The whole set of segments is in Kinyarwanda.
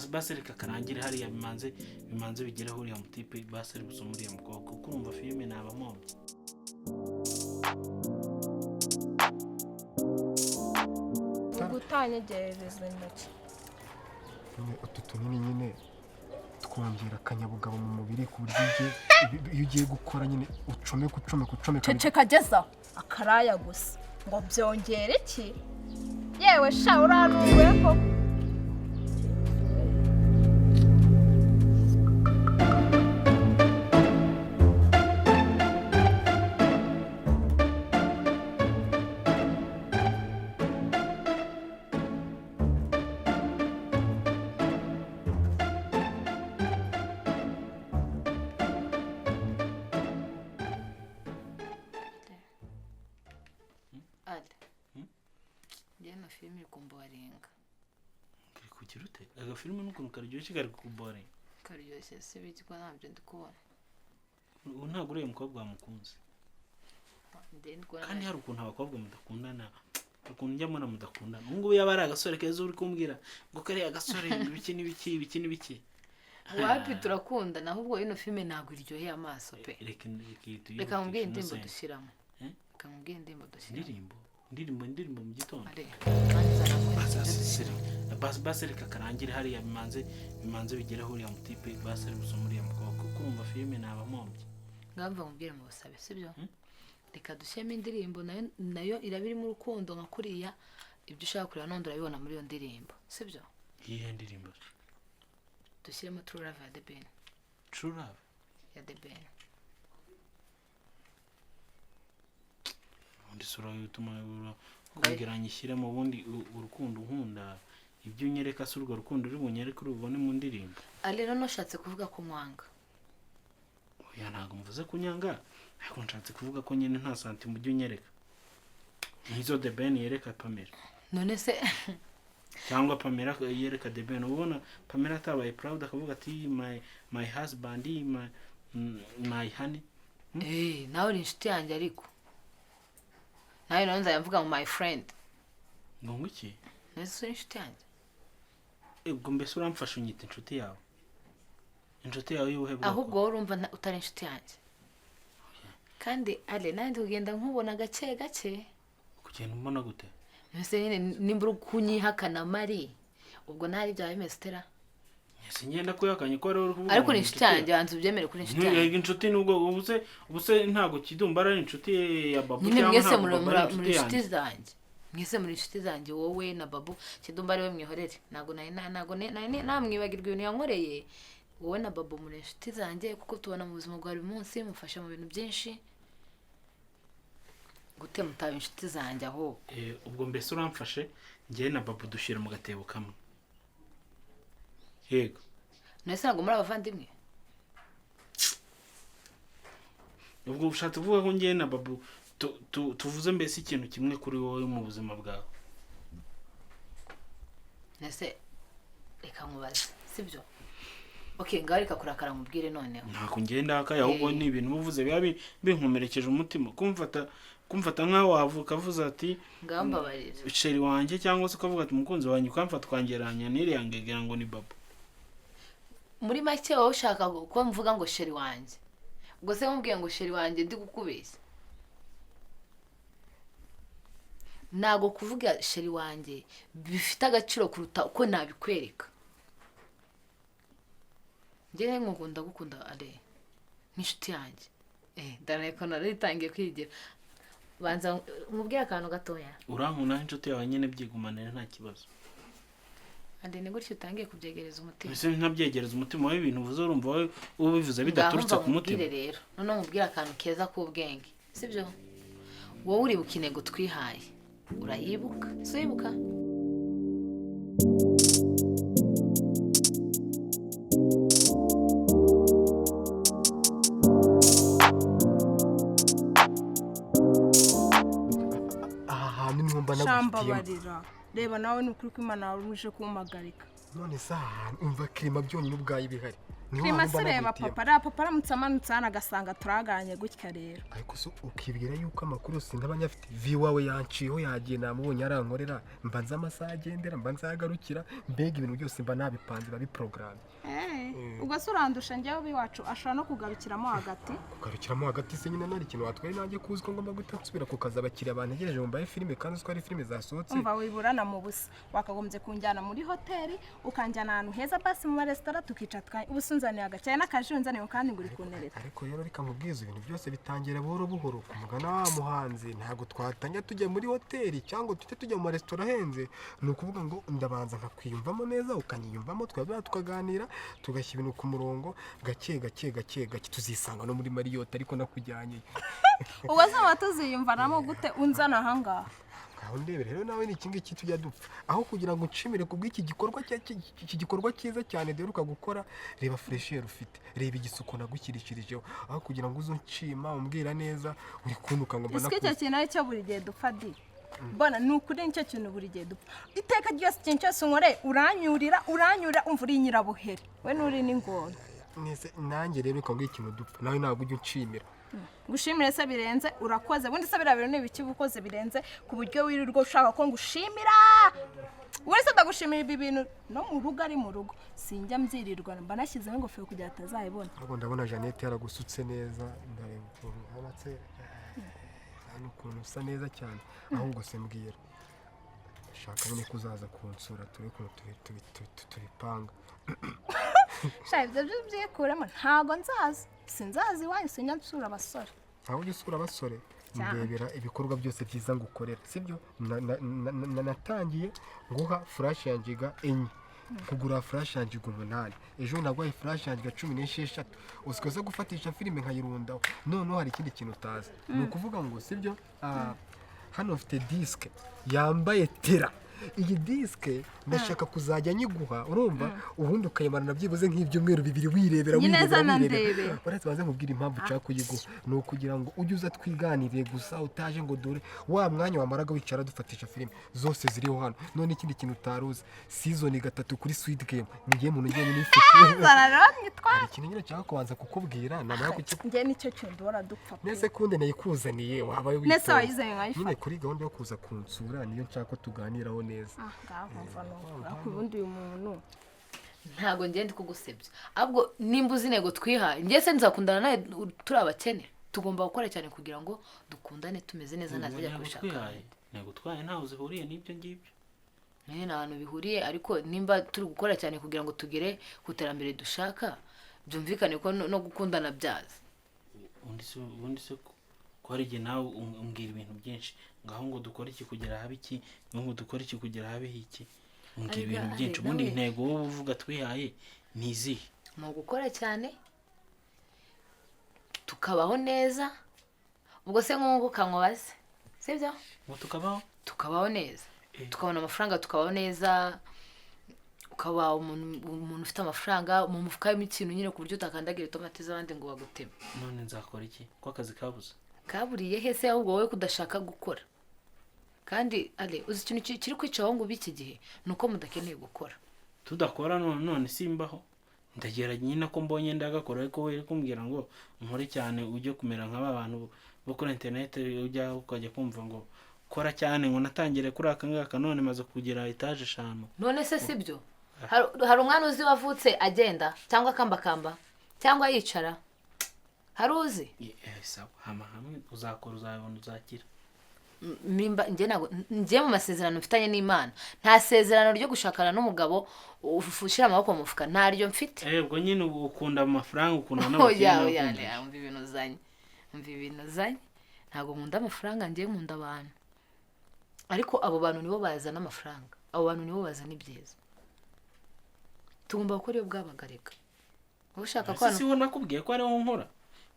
Basi reka karangire hariya, bimanze bigereho uriya mutipe, basi ari gusoma uriya mukobwa, kuko urumva filime naba mpombye. Ugutanyegerereza intoki. Utu tunini nyine twongera akanyabugabo mu mubiri, ku buryo iyo ugiye gukora nyine ucomeka ucomeka ucomeka. Ceceka, ageza akaraya gusa ngo byongere iki? Yewe sha, uranunguye koko. Njyewe filime iri kumboringa. Kari kugira ute? Agafilime n'ukuntu karyoshye kari kukuboringa. Karyoshye si ibiki, ko ntabyo ndi kubona. Ubu ntabwo uriya mukobwa wamukunze. Kandi hari ukuntu abakobwa mudakundana, ukuntu njya mbona mudakundana. Ubu ngubu yaba ari agasore keza uri kumbwira ngo kariya gasore ibiki n'ibiki ibiki n'ibiki. Wapi, turakundana, ahubwo ino filime ntabwo iryoheye amaso pe. Reka nkubwire indirimbo dushyiramo. Reka nkubwire indirimbo dushyiramo. Indirimbo? Indirimbo mu gitondo. Basi reka karangire hariya, bimanze bigereho uriya mutipe, basi ari gusoma uriya mukobwa, kuko urumva filime naba mpombye. Ngaho nkubwire mu busabe, sibyo? Reka dushyiremo indirimbo nayo iraba irimo urukundo nka kuriya, ibyo ushaka kureba none urabibona muri iyo ndirimbo, sibyo? Iyihe ndirimbo? Dushyiremo True Love ya The Ben. True Love ya The Ben. Ubundi sura yutuma kugira nyishyiremo, ubundi urukundo nkunda ibyo unyereka si urwo rukundo uri bunyereke uri bubone mu ndirimbo. Rero nushatse kuvuga ko nkwanga. Oya, ntabwo mvuze kunyanga, ariko nshatse kuvuga ko nyine nta santimu ujya unyereka nk'izo The Ben yereka Pamela. None se cyangwa Pamela yereka The Ben, ubona Pamela atabaye proud akavuga ati my husband, my honey. Nawe uri inshuti yanjye, ariko nawe none nzajya mvuga ngo my friend. Ngo iki? None se uri inshuti yanjye? Ubwo mbese uramfasha unyita inshuti yawe? Inshuti yawe y'ubuhe bwoko? Ahubwo wowe urumva utari inshuti yanjye. Kandi ale nanjye kugenda nkubona gake gake. Kugenda umbona gute? Mbese nyine nimba uri kunyihakana mari, ubwo ntari byaba bimeze utera? Ese ngenda kuyakanye ko ari uri kuvuga. Ariko ni inshuti yanjye, banza ubyemere kuri inshuti yanjye. Inshuti nubwo ubuse ntabwo Kidumba ari inshuti ya Babu, nyine cyangwa mwese ntabwo Babu ari muri inshuti inshuti yanjye. zanjye. Mwese muri inshuti zanjye, wowe na Babu. Kidumba ari we mwihorere. Ntabwo nari namwibagirwa ibintu yankoreye. Wowe na Babu muri inshuti zanjye kuko tubona mu buzima bwa buri munsi, mufasha mu bintu byinshi. Gute mutaba inshuti zanjye aho? Ubwo mbese uramfashe njye na Babu dushyira mu gatebo kamwe. Yego. Nese ntabwo muri abavandimwe? Ubwo ushatse kuvuga ko njye na Babu tuvuze mbese ikintu kimwe kuri wowe mu buzima bwawe. Nese reka nkubaze, sibyo? Okay, ngaho reka kurakara nkubwire noneho. Ntabwo ngenda akaya, ahubwo ni ibintu uvuze biba binkomerekeje umutima. Kumfata nkaho wavuka avuze ati ngaho mbabarira sheri wanjye, cyangwa se ukavuga ati umukunzi wanjye, ukamfata ukangereranya n'iriya ngegera ngo ni Babu. Muri make wowe ushaka ko mvuga ngo sheri wanjye, ubwo se nkubwiye ngo sheri wanjye ndi kukubeshya? Ntabwo kuvuga sheri wanjye bifite agaciro kuruta uko nabikwereka. Njyewe nkukunda gukunda ale nk'inshuti yanjye. Ndareko naritangiye kwigira. Banza nkubwire akantu gatoya. Urankunda nk'inshuti yawe nyine, byigumanira nta kibazo. Ande ni gutyo utangiye kubyegereza umutima. Ese ntabyegereza umutima wawe, ibintu uvuze urumva wowe ubivuze bidaturutse ku mutima? Ngaho rero noneho nkubwire akantu keza k'ubwenge, sibyo? Wowe uribuka intego twihaye, urayibuka? Si uyibuka? Aha hantu niho mba nagufitiyemo. Shambabarira. Reba nawe ni ukuri ko Imana waruje kumpagarika. None se aha hantu umva kirima byonyine ubwayo bihari. Niho Clement hantu mba se reba naguhitiyemo. papa, reba papa aramutse amanutse hano agasanga turaganye gutya rero. Ariko se ukibwira yuko amakuru yose ndaba nyafite? Vi wawe yanciyeho, yagiye, namubonye arankorera, mba nzi amasaha agendera, mba nzagarukira, mbega ibintu byose mba nabipanze, biba biporogaramu. Ubwo se urandusha njyewe? Iwacu ashobora no kugarukiramo hagati. Kugarukiramo hagati se nyine nari ikintu watwaye nanjye kuzi ko ngomba guhita nsubira ku kazi, abakiriya bantegereje ngo mbahe filime, kandi uzi ko ari filime zasohotse. Umva, wiburana mu busa. Wakagombye kunjyana muri hoteli, ukanjyana ahantu heza, basi mu maresitora, tukicara ubu se unzaniye agacyayi n'akaji, unzaniye kandi ngo uri kuntereta. Ariko rero reka nkubwize, ibintu byose bitangira buhoro buhoro. Ku mugana wa muhanzi, ntabwo twatangira tujya muri hoteli cyangwa tujye tujya mu maresitora ahenze. Ni ukuvuga ngo ndabanza nkakwiyumvamo neza, ukanyiyumvamo, twaba tukaganira, tugashyira ibintu ku murongo gake gake gake gake, tuzisanga no muri Marriott ariko nakujyanye. Ubwo se muba tuziyumvanamo gute unzana ahangaha? Ngaho ndebere rero nawe, ni iki ngiki tujya dupfa. Aho kugira ngo nshimire ku bw'iki gikorwa iki gikorwa cyiza cyane duheruka gukora, reba fraîcheur ufite, reba igisuko nagushyirishirijeho, aho kugira ngo uze unshima umbwira neza, uri kuntuka ngo mba Ese icyo nakuze. kintu ari cyo buri gihe dupfa di mbona? Ni ukuri nicyo kintu buri gihe dupfa iteka ryose. Ikintu cyose unkoreye uranyurira, uranyurira, umva uri nyirabuheri we n'uri n'ingona. Nese nanjye rero reka nguhe ikintu dupfa nawe, ntabwo ujya unshimira. Ngushimire se birenze? Urakoze. Ubundi se biriya bintu ni ibiki uba ukoze birenze ku buryo wirirwa ushaka ko ngushimira? Wese ndagushimira ibi bintu no mu rugo, ari mu rugo sinjya mbyirirwa, mba nashyizeho ingofero kugira atazayibona. Ahubwo ndabona Jeannette yaragusutse neza, ndareba ukuntu hubatse hano, ukuntu usa neza cyane. Ahubwo se mbwira, shaka nyine ko uzaza kunsura, turebe ukuntu tubipanga. Sha, ibyo byo byikuremo, ntago nzaza, sinzaza iwanyu, sinjya nsura abasore. Ntawe ujya usura abasore? Cyane. Ndebera ibikorwa byose byiza ngukorera, sibyo? Natangiye nguha flash ya giga 4, kugura flash ya giga 8, ejo naguhaye flash ya giga 16, usikoze gufatisha filime nkayirundaho. Noneho hari ikindi kintu utazi, ni ukuvuga ngo sibyo, hano mfite disque yambaye tera. Iyi disque ndashaka kuzajya nyiguha, urumva, ubundi ukayimarana byibuze nk'ibyumweru 2 wirebera, Nyine wirebera, zana wirebera. ndebe. Uretse banze nkubwire impamvu nshaka kuyiguha, ni ukugira ngo ujye uza twiganiriye gusa, utaje ngo dore wa mwanya wamaraga wicara dufatisha filime zose ziriho hano. None ikindi kintu utaruzi, season 3 kuri Squid Game ni ngiye muntu njyenyine uyifite. Zana rero nyitwa. Hari ikintu nyine nshaka kubanza kukubwira, namara kukikubwira. Njye nicyo kintu duhora dupfa pe. Nese kunde nayikuzaniye wabaye Nese witonze. wayizanye nkayifata. Nyine kuri gahunda yo kuza kunsura niyo nshaka ko tuganiraho neza. Ah, ngaho mva nuko ariko ubundi uyu muntu Ntabwo ngenda kugusebya, ahubwo nimba uzi intego twihaye, njye se nzakundana nawe turi abakene? Tugomba gukora cyane kugira ngo dukundane tumeze neza, ntazajya Intego kubishaka. twihaye, intego twaye ntaho zihuriye n'ibyo ngibyo. Nyine nta hantu bihuriye, ariko nimba turi gukora cyane kugira ngo tugere ku iterambere dushaka, byumvikane ko no gukundana byaza. Ubundi se ko hari igihe nawe umbwira ibintu byinshi, ngaho ngo dukore iki kugira habe iki, ngaho ngo dukore iki kugira habe iki, umbwira Arega, ibintu byinshi. arega Ubundi we. intego wowe uvuga twihaye ni izihe? Ni ugukora cyane tukabaho neza. Ubwo se nk'ubu kankubaze, sibyo? Ngo tukabaho? Tukabaho neza, tukabona amafaranga, tukabaho neza, ukaba umuntu ufite amafaranga mu mufuka w'ikintu nyine, ku buryo utakandagira itomati z'abandi ngo baguteme. None nzakora iki ko akazi kabuze? Kaburiye he se? Ahubwo wowe kudashaka gukora. Kandi ale uzi ikintu kiri kwica abahungu b'iki gihe ni uko mudakeneye gukora. Tudakora none simbaho, ndagera nyine ko mbonye ndagakora, ariko we uri kumbwira ngo nkore cyane ujye kumera nk'aba bantu bo kuri interineti, ujya ukajya kumva ngo kora cyane, ngo natangire kuri aka ngaka none maze kugera etaje 5. None se sibyo? Hari umwana uzi wavutse agenda cyangwa akambakamba cyangwa yicara? Hari uzi? Sawa, hama hamwe uzakora, uzabibona, uzakira. Nimba njye ntabwo njye mu masezerano mfitanye n'Imana, nta sezerano ryo gushakana n'umugabo ushyira amaboko mu mufuka, ntaryo mfite. Ubwo nyine ubu ukunda amafaranga, ukunda Oya. n'abakene. Oya. N'abakunda. Oya, umva ibintu uzanye, umva ibintu uzanye. Ntabwo nkunda amafaranga, njye nkunda abantu, ariko abo bantu nibo bazana amafaranga, abo bantu nibo bazana ibyiza. Tugomba gukora iyo bwabaga. Reka, wowe ushaka ko Ese si wo nakubwiye ko ariwo nkora,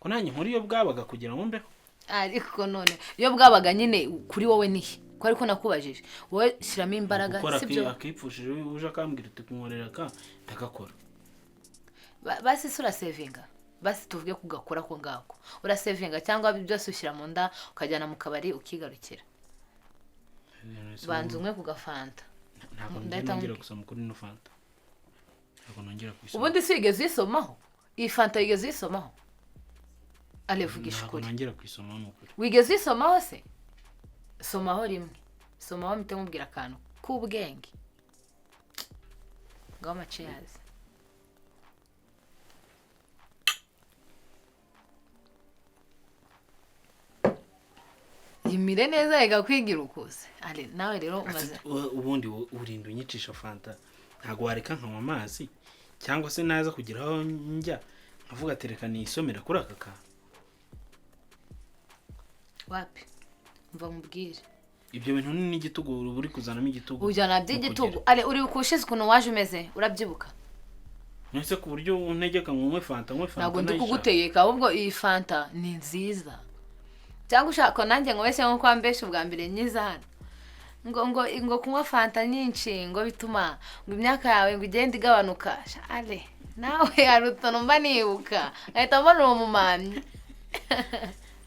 ko nanjye nkora iyo bwabaga kugira ngo mbeho? Ariko none iyo bwabaga nyine kuri wowe nihe? Ko ariko nakubajije, wowe shyiramo imbaraga. Gukora Sibyo? Akipfushije uje akambwira uti kunkorera aka, ndagakora. Basi se urasevinga? Basi tuvuge ko ugakora ako ngako, urasevinga cyangwa byose ushyira mu nda ukajyana mu kabari ukigarukira? Banza umwe ku gafanta. Ntabwo Ndahita nongera gusoma kuri ino fanta. Ntabwo nongera kuyisoma. Ubundi si wigeze uyisomaho? Iyi fanta wigeze uyisomaho? Ale, vugisha Ntabwo ukuri. nongera kuyisomaho, ni ukuri. Wigeze uyisomaho se? Somaho rimwe, somaho mpite nkubwira akantu k'ubwenge. Ngaho amaceyazi. Yimire neza, reka kwigira ukuze. Ale, nawe rero umaze Ubundi urinda unyicisha fanta? Ntabwo wareka nkanywa amazi, cyangwa se naza kugira aho njya nkavuga ati reka nisomera kuri aka kantu? Wapi, mva nkubwire. Ibyo bintu ni n'igitugu, uba uri kuzanamo igitugu. Ujyana mu by'igitugu. kugira. Ale, uri ushize ukuntu waje umeze, urabyibuka? None ku buryo untegeka ngo nywe fanta, nywe fanta Ntabwo ndi ntayishaka. kugutegeka, ahubwo iyi fanta ni nziza. Cyangwa ushaka nanjye ngo mbese nkuko wambeshe ubwa mbere nyiza hano, ngo kunywa fanta nyinshi ngo bituma ngo imyaka yawe ngo igende igabanuka. Sha, Ale, nawe hari utuntu mba nibuka nkahita mbona uwo mumamyi.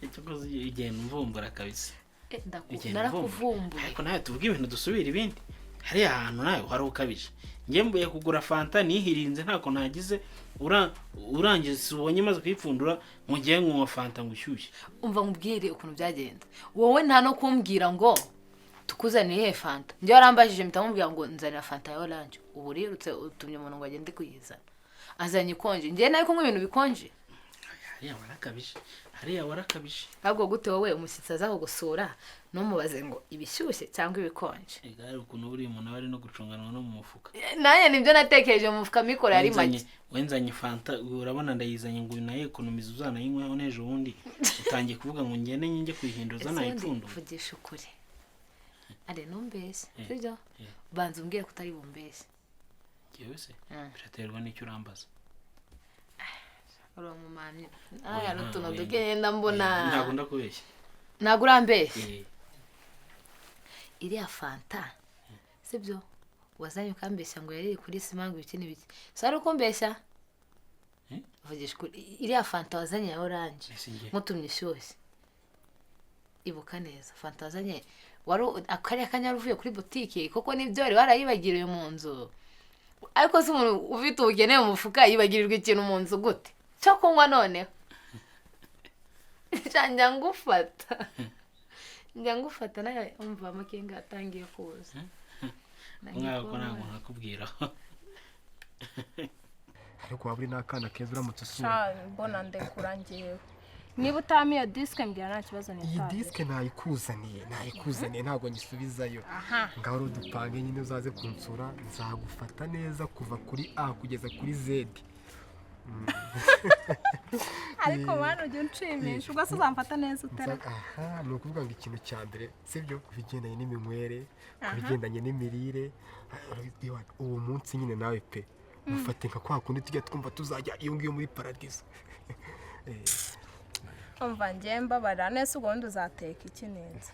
Icyo koze ugenda umvumbura kabisa. Ugenda Narakuvumbuye. Ariko nawe tuvuge ibintu dusubira ibindi. Hariya hantu nawe wari ukabije. Njye mbuye kugura fanta nihirinze, ntako nagize. Urangiza ubonye maze kuyipfundura mu gihe nkanywa fanta ngo ushyushye. Umva nkubwire ukuntu byagenze. Wowe nta no kumbwira ngo tukuzanire iyihe fanta. Njye warambajije, mpita nkubwira ngo nzanira fanta ya orange. Ubu urirutse utumye umuntu ngo agende kuyizana, azanye ikonje. Njye nawe kunywa ibintu bikonje? Hariya warakabije, hariya warakabije. Ahubwo gute wowe umushyitsi aza kugusura ntumubaze ngo ibishyushye cyangwa ibikonje? Igare ukuntu buriya umuntu aba ari no gucunganwa no mu mufuka. Nanjye nibyo natekereje, mu mufuka mikoro yari make. Wenzanye fanta, urabona ndayizanye ngo nayo ekonomize, uzanayinyweho n'ejo bundi. Utangiye kuvuga ngo ngende njye kuyihinduza. Ese ubundi Nayipfundura. vugisha ukuri, are ntumbeshye, sibyo? Eh. Banza umbwire ko utari bumbeshye. Njyewe se? Biraterwa n'icyo urambaza. Uri umumamyi. Oya, Aya ni utuntu oya. duke ngenda mbona. Ntabwo ndakubeshya. Ntabwo urambeshya? Eh. Iriya fanta, sibyo, wazanye ukambeshya ngo yari iri kuri sima, ngo ibiki n'ibiki, si wari ukumbeshya? Eh? Vugisha ukuri, iriya fanta wazanye ya orange, Ese njye mutumye ishyushye, ibuka neza, fanta wazanye wari akariya kanya uvuye kuri butike, koko nibyo wari warayibagiriwe mu nzu? Ariko se umuntu ufite ubukene mu mufuka yibagirirwa ikintu mu nzu gute cyo kunywa? Noneho Sha, njya ngufata nawe. Umva, amakenga atangiye kuza. Nanjye Umwaka kubona. ntabwo nkakubwira. Ariko waba uri n'akana keza uramutse usura. Sha, mbona ndekura ngewe. Niba utama iyo disike mbwira, nta kibazo. Iyi Nitabire. disike nayikuzaniye, ntabwo nyisubizayo. Aha. Ngaho rero dupange nyine, uzaze kunsura, nzagufata neza kuva kuri A kugeza kuri Z. Ariko mwana, ujya unshimisha. Ubwo se uzamfata neza utari? Aha ni ukuvuga ngo ikintu cya mbere, sibyo, ku bigendanye n'iminywere, ku bigendanye n'imirire, uwo munsi nyine nawe pe mufate nka kwa kundi tujya twumva tuzajya iyo ngiyo muri paradizo. Umva, njye mbabarira neza. Ubwo wundi uzateka iki neza?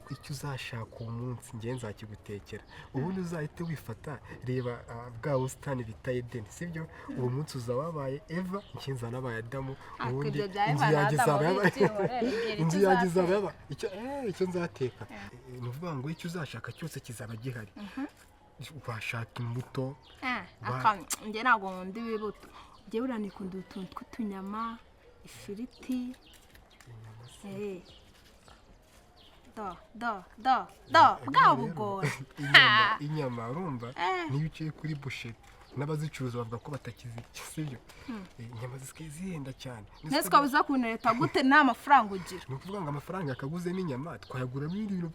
Icyo uzashaka uwo munsi njye nzakigutekera. Ubundi uzahite wifata, reba bwa busitani bita Edeni, sibyo? Uwo munsi uzaba wabaye Eva, njye nzaba nabaye Adamu. Ubundi Ibyo bya inzu Eva na yanjye Adamu izaba yabaye bibyihorere, mbwira icyo inzu yanjye izaba uzateka. yaba icyo nzateka. Ni ukuvuga ngo icyo uzashaka cyose kizaba gihari. Washaka imbuto. Njye ntabwo nkunda ibibuto. Njye buriya nikunda utuntu tw'utunyama, ifiriti. Do do do do bwa bugora. Inyama, urumva niyo uciye kuri boucherie n'abazicuruza bavuga ko batakizirya, sibyo? Inyama zisigaye zihenda cyane. Nese ukabuza kuntereta gute nta mafaranga ugira? Ni ukuvuga ngo amafaranga yakaguzemo inyama twayaguramo ibindi bintu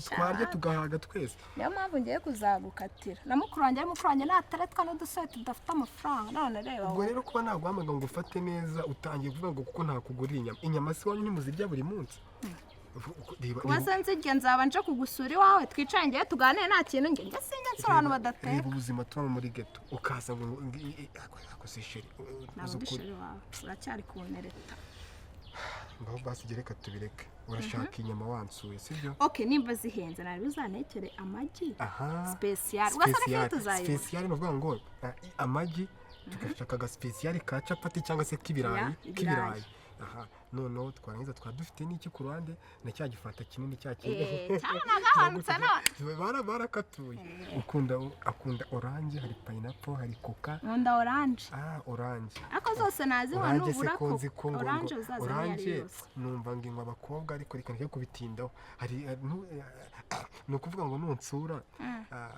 twarya tugahaga twese. Niyo mpamvu ngiye kuzagukatira na mukuru wanjye. Ari mukuru wanjye nataretwa n'udusore tudafite amafaranga. None reba Ubwo wowe. rero kuba naguhamagara ngo ufate neza, utangiye kuvuga ngo kuko ntakugurira inyama. Inyama si iwanyu ntimuzirya buri munsi? Reba Kuba se nzirya, nzaba nje kugusura iwawe, twicare ngewe tuganire. Nta kintu, njye sinjya nsura abantu badateka. Reba ubuzima tubamo muri ghetto, ukaza ngo ako se chérie, Ntabwo uzi ndi ukuri. chérie wawe, uracyari kuntereta. Ngaho basi reka tubireke. Urashaka inyama wansuye, sibyo? Ok, nimba zihenze nari uzantekere amagi. Aha. Spécial. Ubwo se Spécial. n'ifiriti uzayibona? Spécial ni ukuvuga ngo amagi, tugashaka aga spécial ka capati cyangwa se k'ibirayi. Ya, ibirayi. K'ibirayi, aha. Noneho twarangiza twaba dufite n'iki ku ruhande, na cya gifanta kinini cya kindi. Cyaranagabanutse none. Barakatuye. Ukunda, akunda orange, hari pineapple, hari coca. Nkunda orange. Ah, orange. Ariko zose nazinywa. Orange se Nubura ko ko nzi ko ngo orange ngo uzazana iyo ari orange yose. Numva ngo inywa abakobwa, ariko reka ndeke kubitindaho. Hari ni ukuvuga ngo nunsura,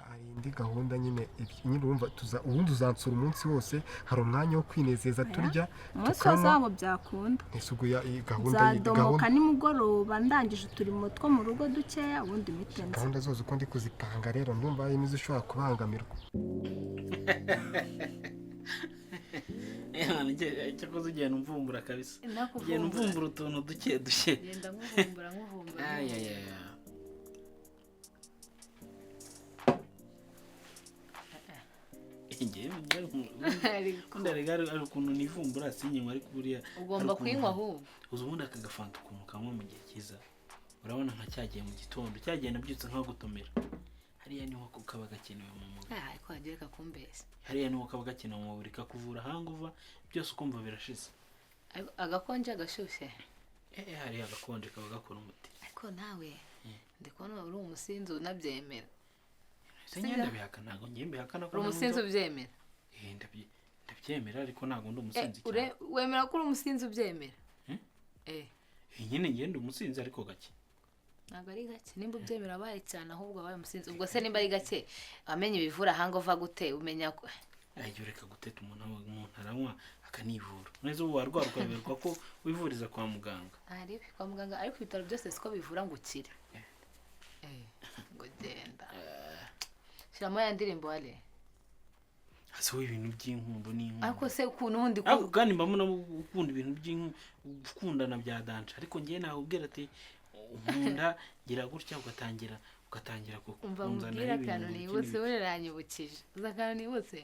hari indi gahunda nyine, nyine urumva tuza ubundi uzansura umunsi wose, hari umwanya wo kwinezeza, turya, Umunsi wose tukanywa. wabo byakunda. Ese ubwo iyi gahunda iyi Nzadomoka gahunda nimugoroba ndangije uturimo two mu rugo dukeya, ubundi mpite nza. Gahunda zose uko ndi kuzipanga rero, ndumva harimo izishobora kubangamirwa. Cyakoze ugenda umvumbura kabisa. Ugenda Nakuvumbura. umvumbura utuntu duke duke. Genda nkuvumbura, nkuvumbura. Ayayaya. Ariko Ubundi erega hari ukuntu nivumbura sinywa, ariko buriya hari ugomba ukuntu kuyinywa ahubwo. Uzi ubundi aka gafanta ukuntu kanywa mu gihe cyiza, urabona nka cyagiye mu gitondo, cyagiye nabyutse nkagutomera, hariya niho kaba gakenewe mu mubiri. Ah, ariko wagiye reka kumbeshya. Hariya niho kaba gakenewe mu mubiri, kakuvura hangover byose, ukumva birashize. Ariko agakonje, agashyushye? Eh, hariya agakonje kaba gakora umuti. Ariko nawe ndi kubona uri umusinzi unabyemera. Ese njye ndabihakana? Ntabwo ngiye mbihakana ko Uri umusinzi nanywa. ubyemera. Eh, ndabyemera, ariko ntabwo ndi umusinzi cyane. Wemera ko uri umusinzi ubyemera? Hmm? Eh. Eh, nyine njye ndi umusinzi ariko gake. Ntabwo ari gake. Nimba ubyemera abaye cyane, ahubwo abaye umusinzi. Ubwo se nimba ari gake, wamenye ibivura hangover gute? Umenya ko Ajya ureka guteta umuntu, umuntu aranywa akanivura neza. Ubu warwara ukaberwa ko wivuriza kwa muganga. Ari kwa muganga, ariko ibitaro byose siko bivura ngo ukire. Eh, ngo genda shyiramo ya ndirimbo wale. Hasi wowe, ibintu by'inkundo n'inkundo. Ariko se ukuntu ubundi Ariko kandi mbamo ukunda ibintu gukundana bya danger, ariko njyewe nakubwira ati nkunda ngira gutya, ugatangira Umva, kunzanaho mubwire ibintu akantu ngo iki nibutse. n'ibiki. Buraranyibukije. Uzi akantu nibutse?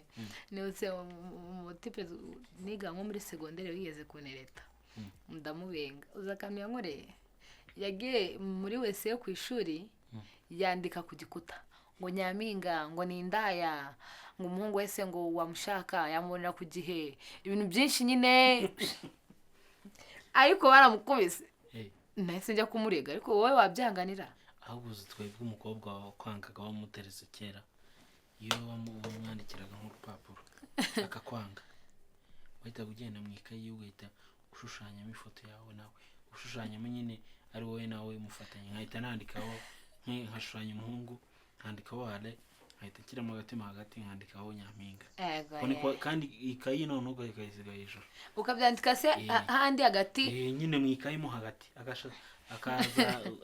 Nibutse umutipe niga nko muri segonderi wigeze kunereta, ndamubenga. Uzi akantu yankoreye? Yagiye muri WC yo ku ishuri, yandika ku gikuta ngo nyampinga ngo ni indaya, ngo umuhungu wese ngo wamushaka yamubonera ku gihe, ibintu byinshi nyine, ariko baramukubise. Eh, Nahise njya kumurega. Ariko wowe wabyanganira? Ahubwo uzi twebwe umukobwa wakwangaga wamuteretse kera, iyo wamwandikiraga nk'urupapuro akakwanga, wahitaga ugenda mu ikayi ugahita ushushanyamo ifoto yawe nawe, ushushanyamo nyine ari wowe nawe mufatanye, nkahita nandikaho nkashushanya umuhungu, nkandikaho hale, nkahita nshyiramo agatima hagati, nkandikaho nyampinga. Ego, Ubwo ye. Kandi ikayi noneho ukayisiga hejuru. Ukabyandika se Eh. handi hagati? Eh, nyine mu ikayi mo hagati, akaza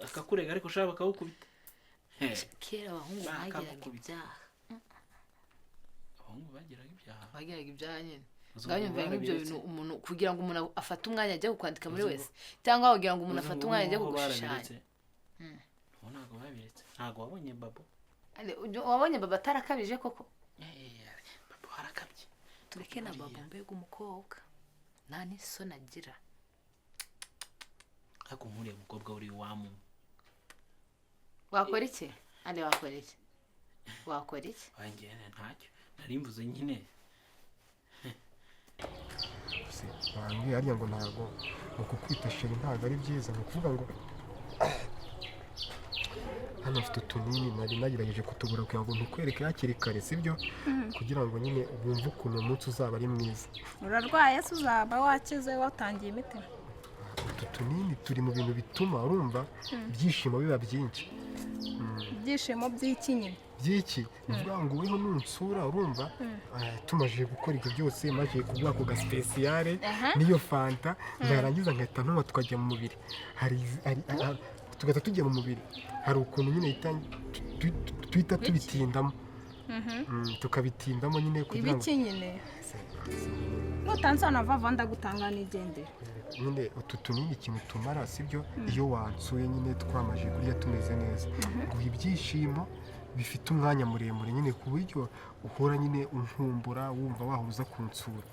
akakurega, ariko ushaka bakawukubita. Eh, Kera abahungu bagiraga Bakagukubita. ibyaha. Abahungu bagiraga ibyaha. Bagiraga ibyaha nyine. Uzi Ngaho ngo nyumva nk'ibyo barabiretse. bintu, umuntu kugira ngo umuntu afate umwanya ajya kukwandika muri Uzi WC, cyangwa kugira ngo umuntu Uzi afate ngo umwanya ajya ubu kugushushanya. barabiretse. Ubu ntabwo babiretse, ntabwo wabonye babo? Wabonye baba atarakabije koko? Eh, babo harakabye. Tureke na Buriya. babo, mbega umukobwa nta n'isoni agira. Ariko nk'uriya mukobwa uri iwamu. Wakora iki ale? Wakora iki? Wakora iki? Wanjye ntacyo nari mvuze nyine. Se, bambwiye hariya ngo ntabwo ngo kukwita chéri ntabwo ari byiza. Ni ukuvuga ngo hano mfite utunini nari nagerageje kutugura kugira ngo ntukwereke hakiri kare, sibyo? Kugira ngo nyine wumve ukuntu umunsi uzaba ari mwiza. Urarwaye se? Uzaba wakize watangiye imiti? Utu tunini turi mu bintu bituma urumva ibyishimo biba byinshi. Ibyishimo by'iki nyine? By'iki? Ni ukuvuga ngo weho nunsura, urumva, tumaze gukora ibyo byose, maze kuguha ku gaspécial n'iyo fanta, narangiza nkahita ntuma tukajya mu mubiri, tugahita tujya mu mubiri, hari ukuntu nyine tuhita tubitindamo, tukabitindamo nyine kugira ngo Ibiki nyine? Nutansobanura vuba ndagutanga nigendera. Nyine utu tunini ikintu tumara, sibyo? Iyo wansuye nyine twamaze kurya tumeze neza, guha ibyishimo bifite umwanya muremure nyine, ku buryo uhora nyine unkumbura, wumva wahuza kunsura.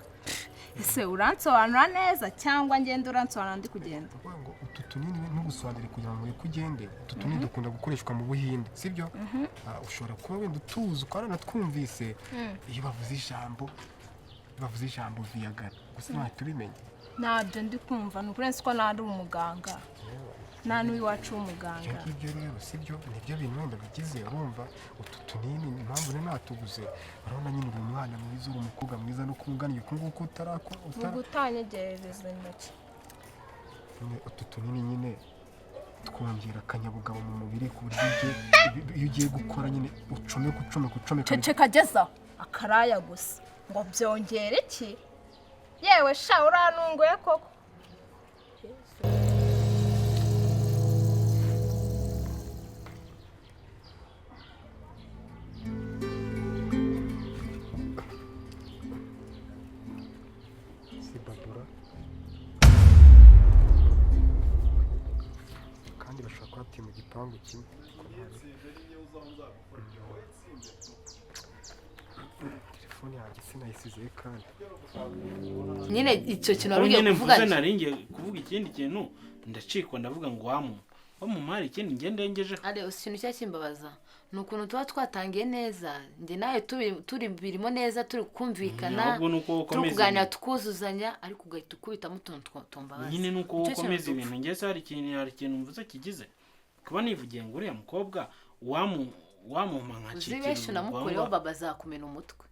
Ese uransobanura neza cyangwa ngenda uransobanura ndi kugenda? Ukuvuga ngo utu tunini ntugusobanure kugira ngo ureke ugende. Utu tunini dukunda gukoreshwa mu Buhinde, sibyo? Ah, ushobora kuba wenda utuzi ukaranatwumvise, iyo bavuze ijambo, iyo bavuze ijambo Viagra gusa ntahita ubimenya. Ntabyo ndi kumva, ni ukuri ko nari umuganga, nta n'uw'iwacu w'umuganga. Ibyo ngibyo rero sibyo, nibyo bintu wenda bigize. Urumva utu tunini impamvu nari natuguze, urabona nyine uri umwana mwiza, uri umukobwa mwiza, no kunganiye uku nguku utarakora utara. Vuga utanyegerereza intoki. Nyine utu tunini nyine twongera akanyabugabo mu mubiri, ku buryo iyo ugiye gukora nyine ucomeka, ucomeka, ucomeka. Ceceka, ageza akaraya gusa ngo byongere iki? Yewe sha, uranunguye koko. Si babura kandi bashobora kuba batuye mu gipangu kimwe. Telefone yanjye sinayisizeyo kandi. Nyine icyo kintu Ko wari ugiye nyine kuvuga. mvuze, nari ngiye kuvuga ikindi kintu ndacikwa, ndavuga ngo wamumpa hari ikindi ngende ndengejeho. Are, uzi ikintu cya kimbabaza ni ukuntu tuba twatangiye neza, njye nawe turi birimo neza, turi kumvikana, Ahubwo ni uko turi ukomeza kuganira, ibintu. tukuzuzanya, ariko ugahita ukubitamo utuntu tumbabaza. Nyine ni uko Nicyo kintu ukomeza dupfa. ibintu. Ngeze hari ikintu mvuze kigize kuba nivugiye ngo uriya mukobwa wamumpa Uzi nkacikira. benshi unamukoreyeho, baba azakumena umutwe.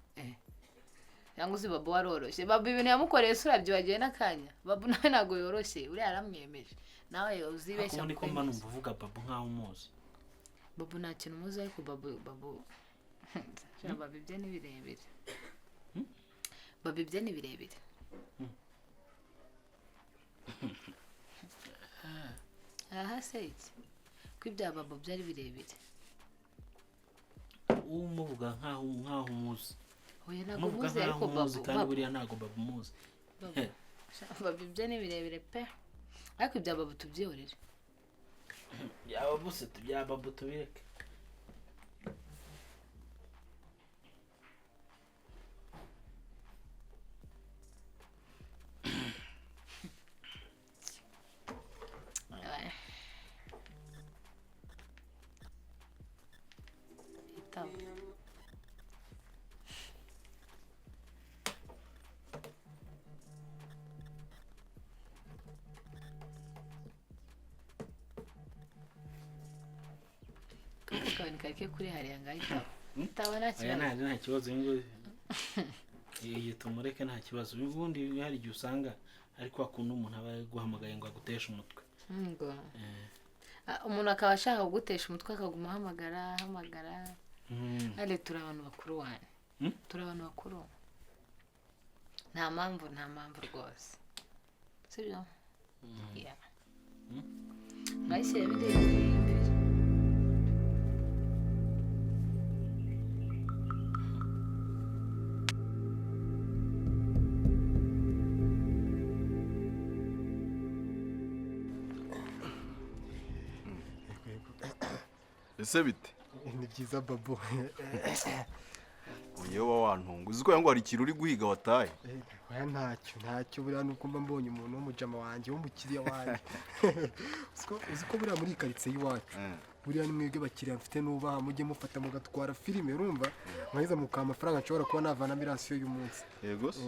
Cyangwa uzi babu waroroshye, babu ibintu yamukoreye se urabyibagiwe n'akanya? Babu nawe ntabwo yoroshye, uriya yaramwemeje. Nawe uzibeshya. Ubundi ko mba numva uvuga babu nkaho umuzi? Babu nta kintu umuzi, ariko babu sha, babu ibye ni birebire, babu ibye ni birebire. Aha se iki ko ibya babu byari birebire? Umuvuga nkaho umuzi. Oya, ntabwo Umuvuga muzi, nkaho ariko umuzi babu kandi babu buriya ntabwo babu umuzi. Babu sha, babu ibye ni birebire pe, ariko ibya babu tubyihorere. Byaba bose, bya babu tubireke. Itaba. Kaka kaboni kareke kuri hariya ngaho, itaba, itaba, nta Aya. kibazo. Nta kibazo, uyu nguyu iyi tumureke, nta kibazo. Ubundi hari igihe usanga ari kwa kundi umuntu aba yaguhamagaye ngo aguteshe umutwe. Ngo umuntu akaba ashaka kugutesha umutwe, akaguma ahamagara, ahamagara. Hano turi abantu bakuru wane. Turi abantu bakuru, nta mpamvu, nta mpamvu rwose, sibyo? Yeah. Mwayishyiremo indirimbo yiyumvire. Ese bite? Ni byiza, babu. Uyewe wantunga, uzi ko ngo hari ikintu uri guhiga wataye? Oya, ntacyo, ntacyo. Buriya nuko mba mbonye umuntu w'umujama wanjye, w'umukiriya wanjye. Uzi ko buriya muri iyi karitsiye y'iwacu, buriya ni mwebwe bakiriya mfite nubaha, mujye mufata mugatwara filime, urumva mwahiza mukaha amafaranga nshobora kuba navanamo irasiyo y'umunsi. Yego se.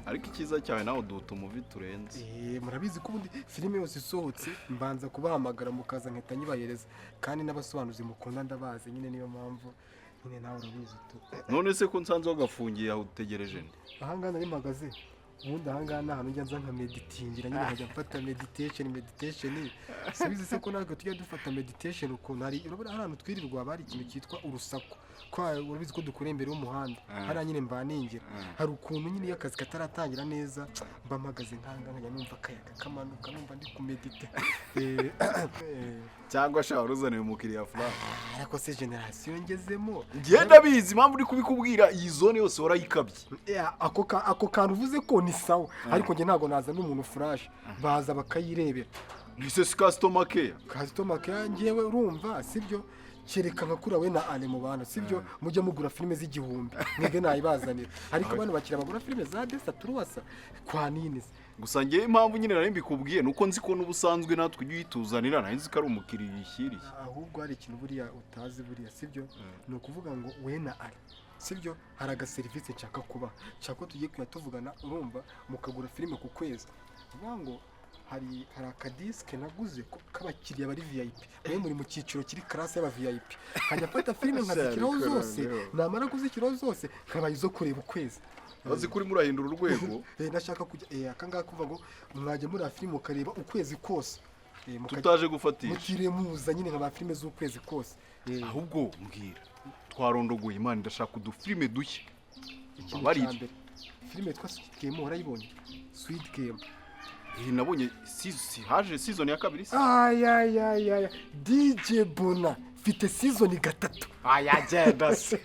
Ariko icyiza cyawe nawe uduha utumuvi turenze. Murabizi ko ubundi filime yose isohotse mbanza kubahamagara mukaza nkahita nyibahereza, kandi n'abasobanuzi mukunda ndabazi nyine, niyo mpamvu nyine nawe urabizi tu. None se ko nsanze wagafungiye aho, utegereje nde? Ahangaha nari mpagaze, ubundi ahangaha ni ahantu njya nza nka meditingira nyine, nkajya mfata meditation. Meditation subizi se ko natwe tujya dufata meditation ukuntu hari, urabona hari ahantu twirirwa haba hari ikintu cyitwa urusaku, ko urabizi ko dukora imbere y'umuhanda hariya nyine mbaningira. Hari ukuntu nyine iyo akazi kataratangira neza mba mpagaze nk'ahangaha, nkajya numva akayaga kamanuka, numva ndi kumedita. Cyangwa sha waruzaniye umukiriya Frank? Ariko se generation ngezemo. Ngenda bizi impamvu uri kubikubwira, iyi zone yose warayikabye. Ako kantu uvuze ko ni sawa, ariko njye ntabwo nazana umuntu flash, baza bakayirebera. Ese si customer care? Customer care njyewe urumva sibyo, kereka nka kuriya we na ale mu bantu sibyo, mujye mugura filime z'igihumbi mwebwe nayibazanira, ariko bano bakiriya bagura filime za desa turuwasa kwa nini se? Gusa ngewe impamvu nyine nari mbikubwiye nuko nzi ko n'ubusanzwe natwe ujya uyituzanira, nari nzi ko ari umukiriya uyishyiriye. Ahubwo hari ikintu buriya utazi buriya sibyo, ni ukuvuga ngo we na ale Sibyo, hari agaserivisi nshaka kuba nshaka ko tugiye kujya tuvugana, urumva, mukagura filime ku kwezi. Uvuga ngo hari akadisike naguze k'abakiriya bari VIP. Mwe muri mu cyiciro kiri class y'aba VIP, nkajya mfata filime nkazishyiraho zose, namara kuzishyiraho zose nkabaha izo kureba ukwezi. Azi ko urimo urahindura urwego. Nashaka kujya aka ngaka kuvuga ngo mwajya muri filime mukareba ukwezi kose. Tutaje gufatisha. Mutiriwe muza nyine nka filime z'ukwezi kose. Ahubwo mbwira, twarondogoye, Imana, ndashaka udufilime dushya. Ikintu Mbabarire. cya mbere, filime yitwa Squid Game, warayibonye? Squid Game. Nabonye haje season ya kabiri se. Ayayayaya, DJ Bona, mfite season 3. Aya, genda se.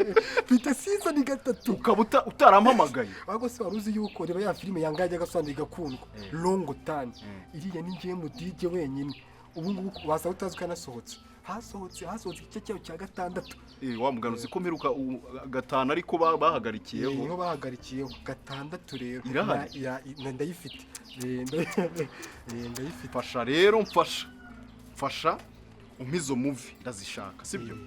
Mfite season 3. Ukaba utarampamagaye. Ahubwo se wari uzi yuko, reba ya filime yanga yajyaga asobanura igakundwa, Long Tan, iriya ni njyewe mu DJ wenyine. Ubu ngubu wasanga utazi ko yanasohotse, hasohotse igice cyayo cya 6. Wa mugano, uzi ko mperuka 5 ariko bahagarikiyeho. Niho bahagarikiyeho 6 rero. Irahari? Ndayifite. Ndayifite. Mfasha rero, mfasha, mfasha umpe izo movie, ndazishaka, sibyo?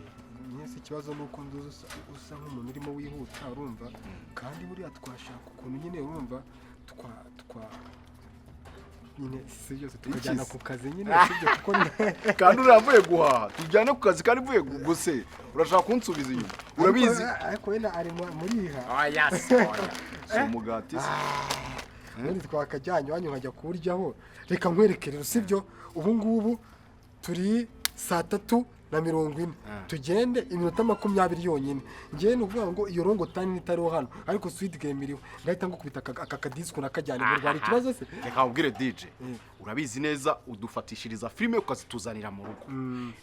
Mwese ikibazo ni uko nduzi usa nk'umuntu urimo wihuta, urumva, kandi buriya twashaka ukuntu nyine, urumva, twa nyine si byose tukajyana Iki se? ku kazi nyine, sibyo? Kuko Kandi uriya mvuye guhaha, tujyane ku kazi kandi mvuye guse urashaka kunsubiza inyuma, urabizi. Ariko wenda ari muriha. Oya se, oya, si umugati se? Ubundi twakajyanye iwanyu nkajya kuwuryaho. Reka nkwereke rero, sibyo? Ubu ngubu turi 3:40, tugende iminota 20 yonyine. Ngewe ni ukuvuga ngo iyo Long Tan itariho hano, ariko Squid Game iriho, ndahita ngukubita aka kadisiko nakajyana mu Rwanda. Ikibazo se? Reka nkubwire, DJ, urabizi neza udufatishiriza filime ukazituzanira mu rugo.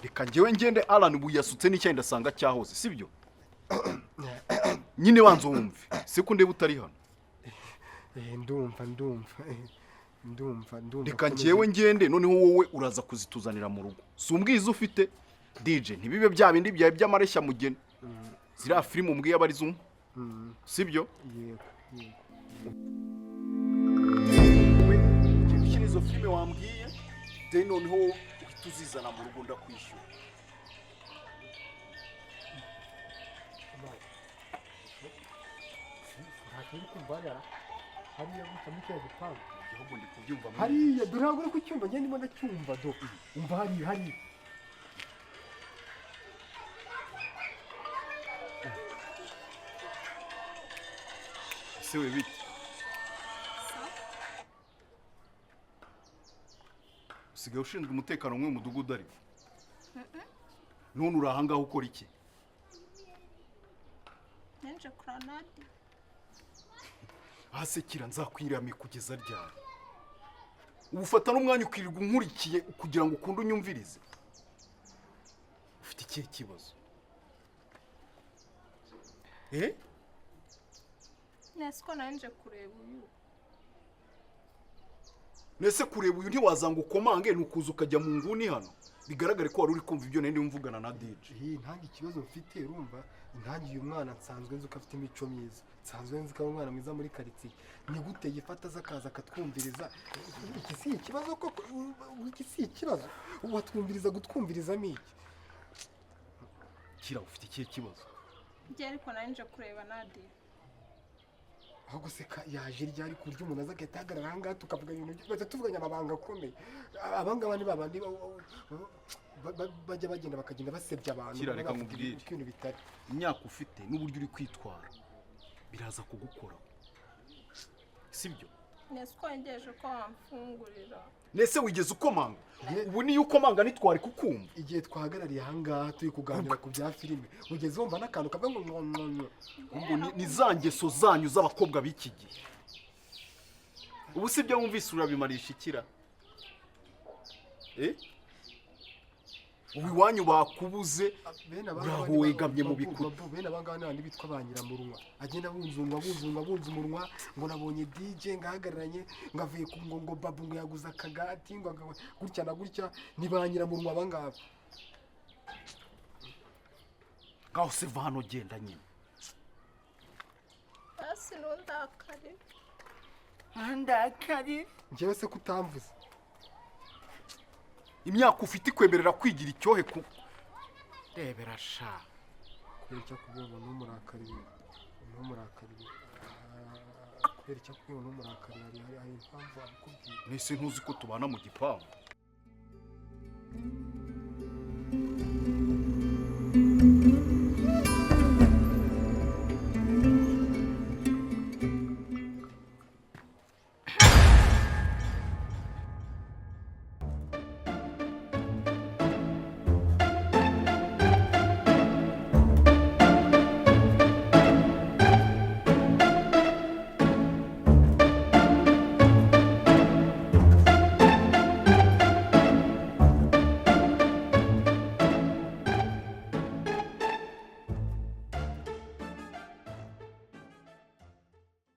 Reka njyewe ngende. Alan ubu yasutse n'icyayi, ndasanga cyahoze, sibyo? Nyine banza wumve se ko ndeba utari hano. Ndumva, ndumva, ndumva, ndumva. Reka njyewe ngende, noneho wowe uraza kuzituzanira mu rugo. Si umbwiza ufite, DJ, ntibibe bya bindi byawe by'amareshya mugeni. Ziriya filime umbwiye aba ari zo umpa, sibyo? Yego, yego. Ugenda ushyira izo filime wambwiye, de noneho uhita uzizana mu rugo, ndakwishyura. Nta kintu kumva hariya, hariya gutya muri kiriya gipangu. Igihugu ndi kubyumva muri Hariya, dore ntabwo uri kucyumva, njye ndimo ndacyumva. Do, umva hariya, hariya. Ese we, bite? Usigaye ushinzwe umutekano mw'uyu mudugudu, ariko none uri ahangaha ukora iki? Nenje kuranadi. Ahasekira, nzakwirame kugeza ryari? Ubu ufata n'umwanya ukirirwa unkurikiye kugira ngo ukunde unyumvirize. Ufite ikihe kibazo? Nese ko nenje kureba uyu. Nese kureba uyu ntiwazanga ukomange, ni ukuza ukajya mu nguni hano, bigaragare ko wari uri kumva ibyo nari mvugana na DJ. Iyi ntange ikibazo mfite, urumva, ntange uyu mwana nsanzwe nzi ko afite imico myiza, nsanzwe nzi ko ari umwana mwiza muri karitsiye. Ni gute yifata aza akaza akatwumviriza? Iki si ikibazo koko? Iki si ikibazo? Watwumviriza gutwumvirizamo iki? Kira, ufite ikihe kibazo? Njye ariko nenje kureba Nadia. Ahubwo se yaje ryari, ku buryo umuntu aza agahita ahagarara aha ngaha tukavuga ibintu bahita tuvuganya amabanga akomeye? Aba ngaba ni babandi bajya bagenda bakagenda basebya abantu. Kira, reka bafite nkubwire. uko ibintu bitari. Imyaka ufite n'uburyo uri kwitwara biraza kugukoraho, sibyo? Nese ko ngeje ko wamfungurira. Nese wigeze ukomanga? Ubu niyo ukomanga ntitwari kukumva. Igihe twahagarariye aha ngaha turi kuganira ku bya filime, ugeze wumva n'akantu kavuga ngo mwo mwo mwo? Ubwo ni za ngeso zanyu z'abakobwa b'iki gihe. Ubu si ibyo wumvise urabimarisha ikira? Ubu iwanyu bakubuze. Bene aba Uraho ngaba ni wegamye mu Babu, bikuta. Babu, bene aba ngaba ni abandi bitwa ba nyiramunwa, agenda bunzunga bunzunga bunza umunwa ngo nabonye DJ ngahagararanye, ngo avuye ku ngo Babu ngo yaguze akagati, ngo gutya na gutya. Ni ba nyiramunwa aba ngaba. Ngaho se va hano, genda nyine. Basi ntundakare. Ndakari. Njyewe se kutamvuze? Imyaka ufite ikwemerera kwigira icyohe ku rebera sha. Kubera icyo akubwiye ngo ntumurakariye, ntumurakariye, kubera icyo akubwiye ngo ntumurakariye, hari impamvu abikubwiye. Nese ntuzi ko tubana mu gipangu?